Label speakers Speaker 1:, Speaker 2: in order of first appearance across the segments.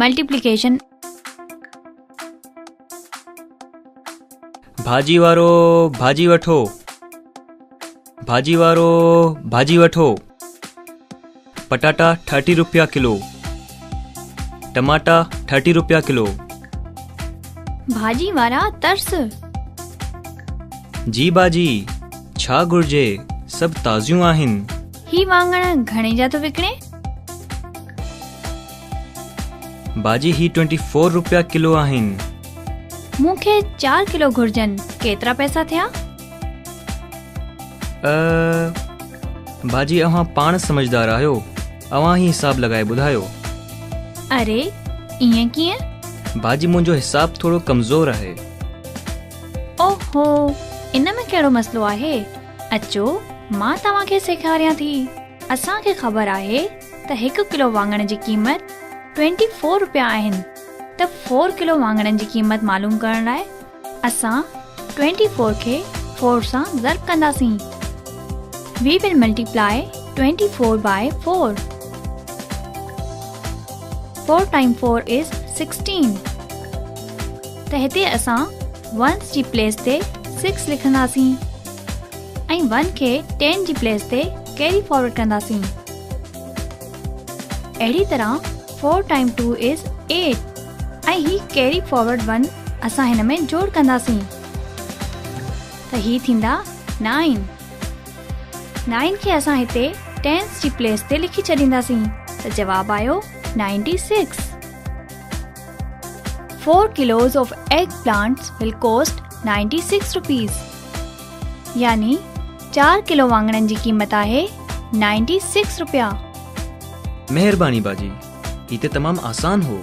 Speaker 1: Multiplication.
Speaker 2: ڀاڄي وارو ڀاڄي وٺو. ڀاڄي وارو ڀاڄي وٺو. پٽاٽا ٿرٽي روپيا ڪلو. ٽماٽا ٿرٽي روپيا ڪلو.
Speaker 1: ڀاڄي وارا ترس.
Speaker 2: جي باجي ڇا گهرجي سڀ تازيون آهن.
Speaker 1: هي واڱڻ گهڻي جا ٿو وڪڻين؟
Speaker 2: باجي هي ٽوئنٽي فور روپيا ڪلو آهن.
Speaker 1: مون کي چار ڪلو گهرجن ڪيترا پئسا ٿيا؟
Speaker 2: ا باجي اوهان پاڻ سمجهدار آهيو اوهان ئي حساب لڳائي ٻڌايو.
Speaker 1: اري ائين ڪيئن؟
Speaker 2: باجي منهنجو حساب ٿورو ڪمزور آهي.
Speaker 1: اوهو ان ۾ ڪهڙو مسئلو آهي اچو مان توهان کي سيکاريان ٿي. اسان کي خبر آهي ته هڪ ڪلو واڱڻ جي قيمت ٽوئنٽي فور روپيا آهن ته فور ڪلو واڱڻن جي قيمت معلوم ڪرڻ لاء اسان ٽوئنٽي فور کي فور سان ضرب ڪنداسين. We will multiply 24 by 4. 4 times 4 is 16. ته هتي اسان ونس جي پليس تي 6 لکنداسين ۽ 1 کي 10 جي پليس تي ڪيري فارورڊ ڪنداسين. اهڙي طرح 4 ٽائيم 2 is 8 ۽ هي ڪيري فارورڊ 1 اسان هن ۾ جوڙ ڪنداسين ته هي ٿيندا 9. 9 کي اسان هتي ٽينس جي پليس تي لکي ڇڏينداسين ته جواب آيو 96. 4 kilos of eggplants will cost 96 rupees. يعني 4 ڪلو واڱڻن جي قيمت آهي 96 روپيا.
Speaker 2: مهرباني باجي، هي ته تمام آسان هو.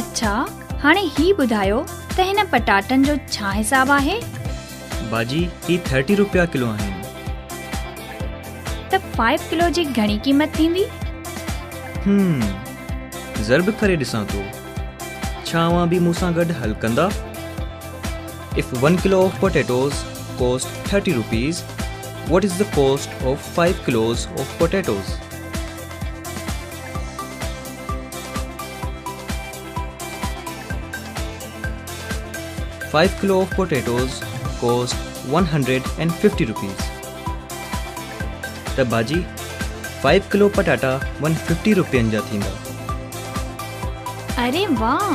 Speaker 1: اڇا، هاڻي هي ٻڌايو ته هن پٽاٽن جو ڇا حساب آهي؟
Speaker 2: باجي، هي ٿرٽي روپيا ڪلو آهن.
Speaker 1: ته فائيو ڪلو جي گهڻي قيمت ٿيندي؟
Speaker 2: هم، ضرب ڪري ڏسان ٿو. ڇا اوهان به مون سان گڏ حل ڪندا؟ If one kilo of potatoes cost 30 rupees, what is the cost of 5 kilos of potatoes? 5 kilo of potatoes cost 150 rupees. ته باجي 5 ڪلو پٽاٽا 150 روپين جا ٿيندا.
Speaker 1: اري واه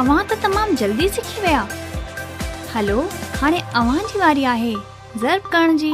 Speaker 1: اوهان ته تمام جلدي سکي ويا. هلو هاڻي اوهان جي واري آهي ضرب ڪرڻ جي.